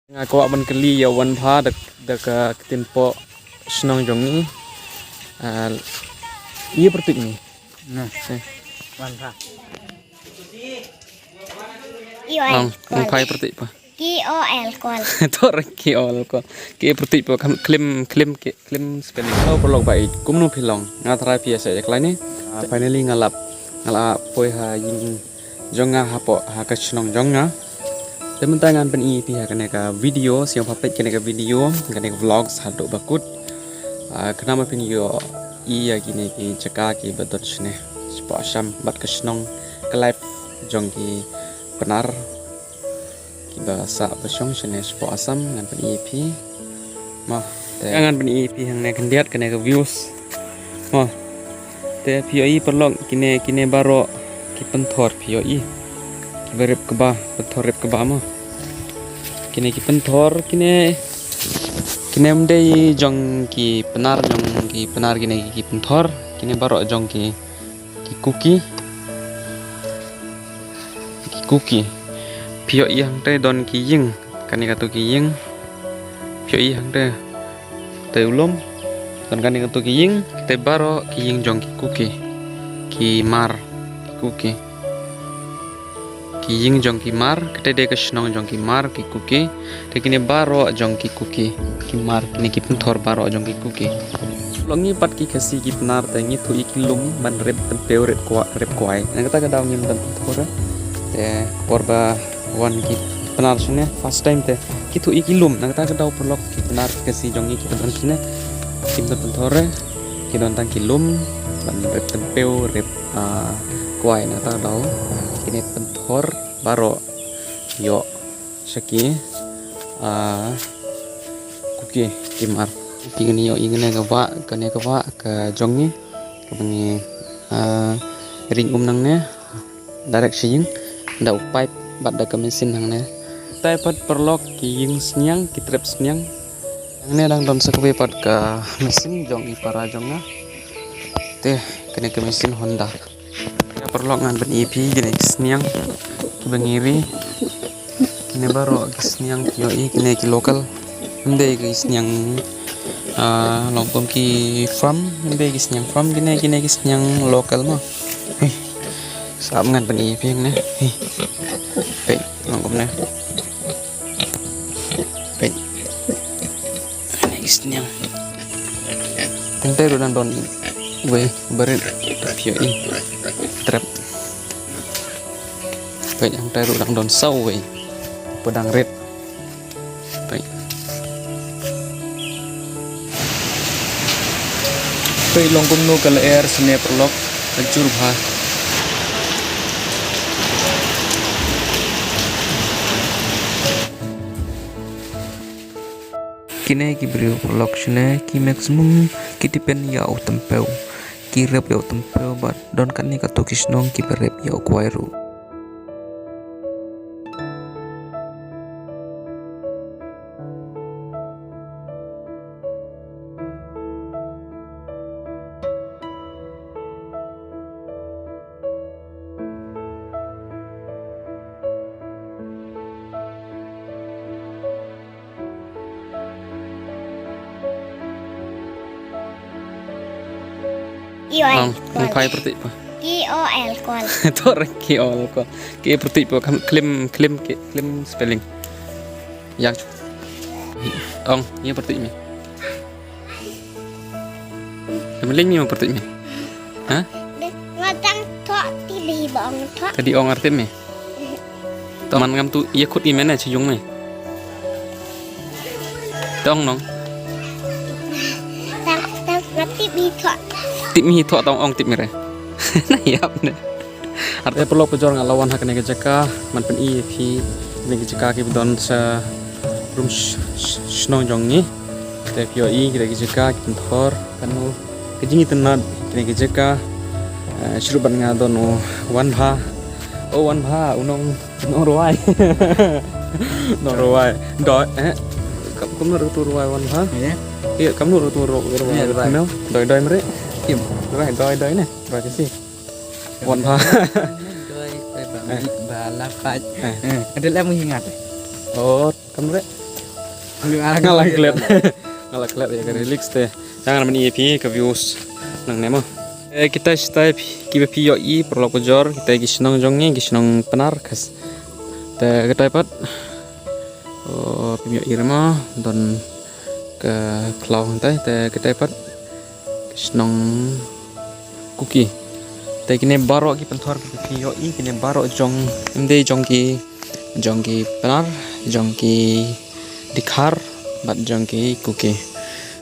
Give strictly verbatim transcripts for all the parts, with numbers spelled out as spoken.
Nga kwah ban kylli ïa u Wanbha da, da ka ktien poh shnong jong ngi. Ah, ïa pyrtuit ngi. Nah. Eh. Wanbha. Ong, ong phai pyrtuit pa. K O L, kol. Tor K O L, kol. Ki pyrtuit pa, kam klim, klim, ki klim spelling. Hello, paralok ba ïeit, kumno phi long? Nga tharai phi ïa sah ïa khlaiñ ne? Ah, finally nga lap, nga la poi ha ïing jong nga hapoh, ha ka shnong jong nga. Te mynta ngan pyni ïa phi ha kane ka video, sngewbha peit kane ka video, kane ka vlogs haduh ba kut. Ah, khnang ba phin ïohi ïa kine ki jaka kiba don shane. Shapoh Assam bad ka shnong, ka life jong ki Pnar kiba sah ba shong shane shapoh Assam, ngan pyni ïa phi. Mo, te ngan pyni ïa phi hangne khyndiat kane ka views. Mo. Te phi ïohi paralok, kine, kine baroh ki pynthor phi ïohi. Kiba rep kba, pynthor rep kba mo. Kine ki pynthor, kine, kine ym dei jong ki Pnar, jong ki Pnar kine ki pynthor, kine baroh jong ki, ki Kuki. Ki Kuki. Phi ïohi hangtei don ki ïing. Kane katu ki ïing. Phi ïohi hangtei. Tei u lum. Don kane katu ki ïing. Tei baroh ki ïing jong ki Kuki. Ki Mar. Ki Kuki. Ki ïing jong ki Mar. Kata dei ka shnong jong ki Mar, ki Kuki. Te kine baroh jong ki Kuki. Ki Mar, kine ki pynthor baroh jong ki Kuki. Long ngi pat ki Khasi ki Pnar te ngi thuh ïa ki lum ban rep tympew, rep kwai, rep kwai. Na kata ka daw ngim don pynthor. Te por ba wan ki Pnar shane first time te ki thuh ïa ki lum. Na kata ka daw paralok ki Pnar ki Khasi jong ngi ki don shane kim don pynthor. Ki don tang ki lum ban rep tympew, rep, ah, kwai. Na kata ka daw kine pynthor baroh ïoh sha ki, ah, Kuki ki Mar. Ki ngi ïohi kane ka wah, kane ka wah ka jong ngi, kaba ngi, ah, ring um nangne. Direct sha ïing da u pipe bad da ka machine hangne. Te pat paralok ki ïing sniang, ki trep sniang. Hangne dang don sa kawei pat ka machine jong i para jong nga. Te kane ka machine Honda. Ïa paralok ngan pyni ïa phi kine ki sniang kiba ngi ri. Kine baroh ki sniang phi ïohi, kine ki local. Ym dei ki sniang, ah, long kum ki farm, ym dei ki sniang farm, kine, kine ki sniang local mo. Hei. Sap ngan pyni ïa phi ne. Hei. Peit, long kumne. Peit. Kine ki sniang. Hangtei ruh dang don wei ba rit, phi ïohi. Trep. Peit, hangtei ruh dang don sa wei ba dang rit. Peit. Peit long kumno ka lyer shane paralok, ka jur bha. Kine ki briew paralok shane ki maximum ki depend ïa u tympew. Ki rep ïa u tympew bad don katne katto ki shnong kiba rep ïa u kwai ruh. Ong, ong phai pyrtuit pa. K O L, kol. Tor K O L, kol. Ki pyrtuit pa, kam klim, klim, ki klim spelling. Ïa. Ong, ïa pyrtuit me. Ym lei me pyrtuit me. Ha? Nga dang thoh tip hi ba ong thoh. Ka dei ong artip me. To man ngam tu ïa khut i mene chi jung me. Tong nong. Tang, tang, nga tip hi thoh. Tip hi thoh tong ong tip me re. Na ïap ne. Ar te paralok pajor nga la wan ha kane ka jaka, man pyni ïa phi kane ka jaka kiba don sa rum sh-, sh-, shnong jong ngi. Te phi ïohi kane ka jaka ki pynthor kano ka jingitynnad kane ka jaka. Eh, shuh ruh bad nga don u Wanbha. O Wanbha, u nong, nong rwai. Nong rwai. Doi, eh. Kam, kamno ruh tu rwai Wanbha? Ïa. Ïa, kamno ruh tu rwai, rwai. Ïa, rwai. Doi, doi mrek. Kim. Rwai, doi, doi ne. Rwai kasi. Wanbha. Doi, doi ba, eh, ba la pach. Eh. Eh, ada lem hingat. Oh, kam re. Nga la klet. Nga la klet ïa ka lyrics te. Tang ngan ïa phi ka views nangne mo. Eh, kita shatai phi, kiba phi ïohi paralok bajor, kita ki shnong jong ngi, ki shnong Pnar kas. Te katai pat. Oh, phi ïohi re mo, don ka khlaw hangtai, te katai pat. Ki shnong Kuki. Te kine baroh ki pynthor kiba phi ïohi, kine baroh jong, ym dei jong ki, jong ki Pnar, jong ki Dkhar, bad jong ki Kuki.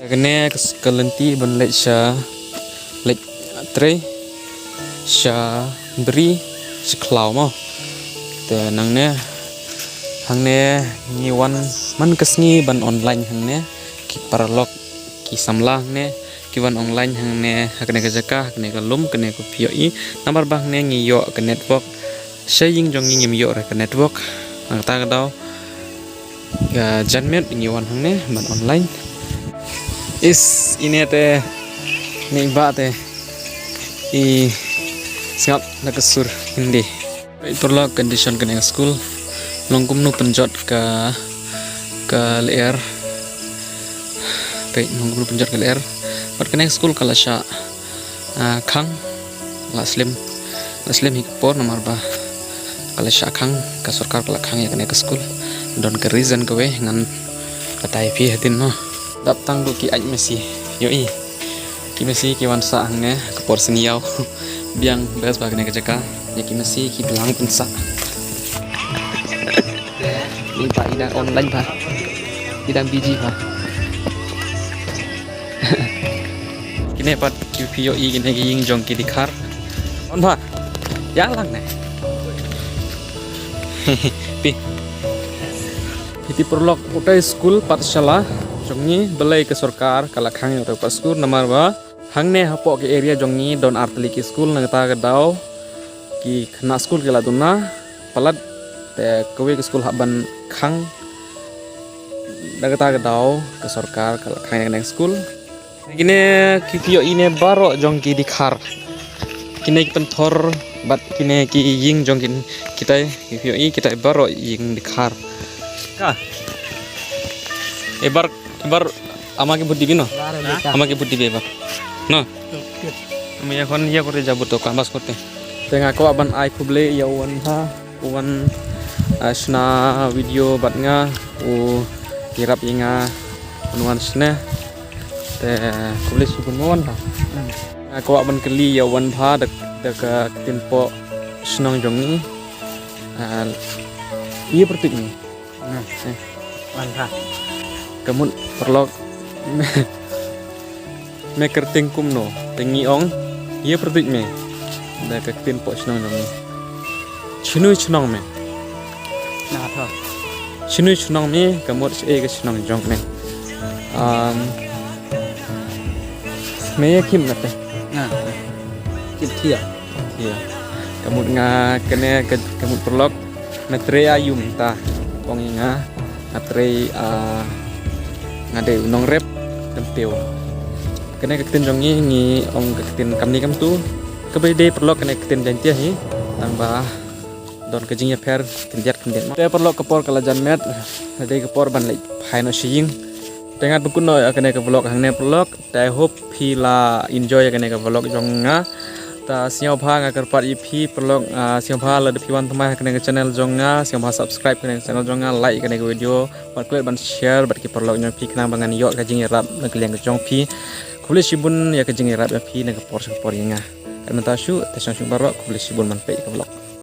Kane ka s-, ka lynti ban leit sha, leit trei sha Bri sha Khlaw mo. Te nangne, hangne ngi wan man ka sngi ban online hangne, ki paralok, ki samla hangne ki wan online hangne ha kane ka jaka, ha kane ka lum, kane ka phi ïohi. Namar ba hangne ngi ïoh ka network. Sha ïing jong ngi ngim ïoh re ka network. Nangta ka daw ka janmiet ngi wan hangne ban online. Is ine te, ne ba te i sngap na ka sur Hindi. Peit paralok, condition kane ka skul. Long kumno pynjot ka, ka lyer. Peit long kumno pynjot ka lyer. Bad kane ka skul ka la shah, ah, khang. La slem. La slem hi ka por namar ba ka la shah khang, ka sorkar ka la khang ïa kane ka skul. Don ka reason kawei ngan batai phi hadien mo. Dap tang ko ki ai masi. Ïohi. Ki masi ki wan sah hangne ka por sngi ïaw. Biang best ba kane ka jaka. Ïa ki masi ki bilang pynsah. Ni ba i dang online ba. I dang busy ba. Kine pat ki phi ïohi kine ki ïing jong ki Dkhar. On ba. Ïa lang ne. Pi. Phi tip paralok, utai skul pathshala jong ngi, balei ka sorkar ka la khang ïa utai pat skul, namar ba hangne hapoh ka area jong ngi don ar tylli ki skul, nangta ka daw ki khynnah skul ki la duna palat, te kawei ka skul hap ban khang. Da kata ka daw ka sorkar ka la khang ïa kane ka skul. Kine ki phi ïohi ne baroh jong ki Dkhar. Kine ki pynthor bad kine ki ïing jong ki, kitai ki phi ïohi kitai baroh ïing Dkhar. Ka. Ebar, ebar ama ki bud dibi no. Ama ki bud dibi ebar. No. Ami ekhon ïa kore jabu to ka bas kote. Te nga kwah ban ai khublei ïa u Wanpha. U wan, ah, shna video bad nga, u ïarap ïa nga ban wan shane. Te khublei shibun mo Wanpha. Nga kwah ban kylli ïa u Wanpha da, da ka ktien poh shnong jong ngi. Ah, ïa pyrtuit ngi. Hmm. Eh. Wanpha. Ka mut paralok. Me kyrteng kumno? Te ngi ong, ïa pyrtuit me. Da ka ktien poh shnong jong me. Shnong shnong me. Na tho. Shnong shnong me, ka mut shaei ka shnong jong me. Um, me ïa khim na te. Na. Khim thia. Ïa. Ka mut nga kane ka, ka mut paralok. Nga trei aïu mynta. Ong ïa nga. Nga trei, ah, nga dei u nongrep Kynthei. Kane ka ktien jong ngi ngi ong ka ktien kamni kamtu. Kaba dei paralok kane ka ktien Jaiñtia hi. Tang ba don ka jingïapher khyndiat khyndiat mo. Te paralok ka por ka la jan met. Dei ka por ban leit phai noh sha ïing. Te ngan pynkut noh ïa kane ka vlog hangne paralok. Te I hope phi la enjoy ïa kane ka vlog jong nga. Ta sngewbha nga kyrpad ïa phi paralok, ah, sngewbha lada phi wan thymmai ha kane ka channel jong nga, sngewbha subscribe kane ka channel jong nga, like kane ka video, bad klet ban share bad ki paralok jong phi khnang ba ngan ïoh ka jingïarap na ka liang ka jong phi. Khublei shibun ïa ka jingïarap ïa phi na ka por sha ka por ïa nga. Kan mynta shuh, te shong shuh baroh, khublei shibun ban peit ka vlog.